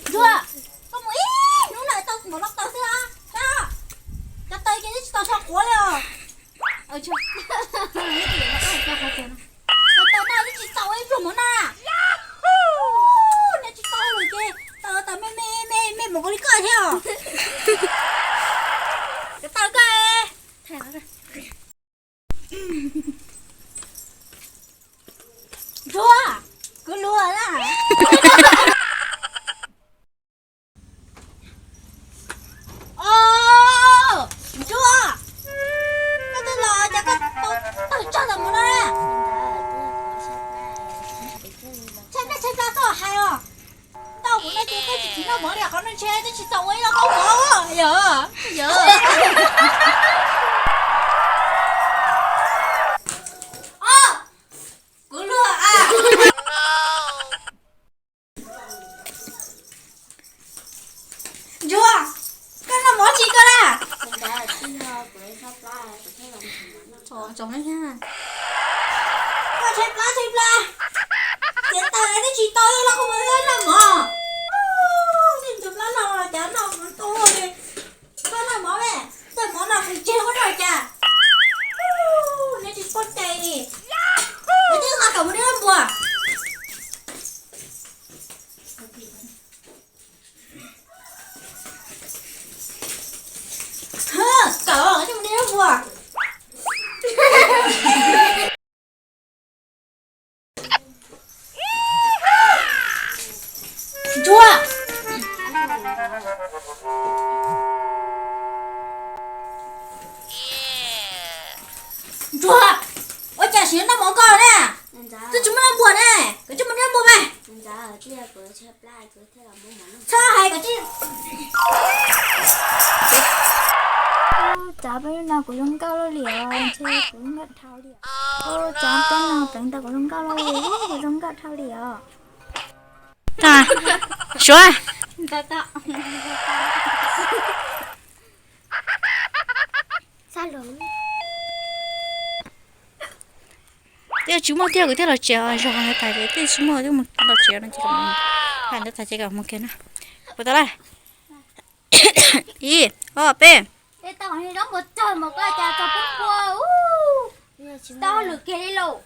Ntsuag, koj mus ib hnub no tau npaum no taws xwb os. Cov taws ces twb tsis tau tso quav li os. Cov taws no twb tsis tau ib pluag mov no. Nej tsis tau lawm ces taws taws me me me me mus nkaus li koj thiab os. Cov taws koj. Ntsuag, kuv luag na. Os, Ntsuag, koj twb los cas koj tau tawg tsawg los mus no na? Tshaib plab tshaib plab txhob hais os. Tau mus no ces koj tsis tsis noj mov li, qhov no ntshe twb tsis txaus ua ib lub qaub mov. Yog, yog. Os, kuv luag a. Ntsuag, koj noj mov tsis koj na? Koj tshaib plab tshaib plab, txiav taws twb tsis tau ib lub qaub mov noj mov. Nej ntxuav plab no los cas noj mov tau li. Koj noj mov me, txawj mov no kuv tseg ua noj cas. Neb tsis paub cai li. Neb twb qab kom mus neb lub npua. Kom mus neb lub npua. Ntsuag, Ntsuag, ua cas sim noj mov koj na? Twb tsis muaj noj npua ne, koj tsis muaj noj npua mas. Txhob hais koj tsis. Tsav peb no kuv zoo nkauj luaj li os, ntshe kuv zoo nkauj dhau li os. Tsav peb no pleev tau kuv zoo nkauj luaj li, kuv zoo nkauj dhau li os. Suav. Twb tsis muaj thiab, kuv thiaj los tsev zog ntawd tas ces twb tsis muaj, twb mus los tsev no ces hais ntawd tas ces kom mus kiag na. Puas tau lawm? Ib, ob, peb. Tau lwm kiag li lauj.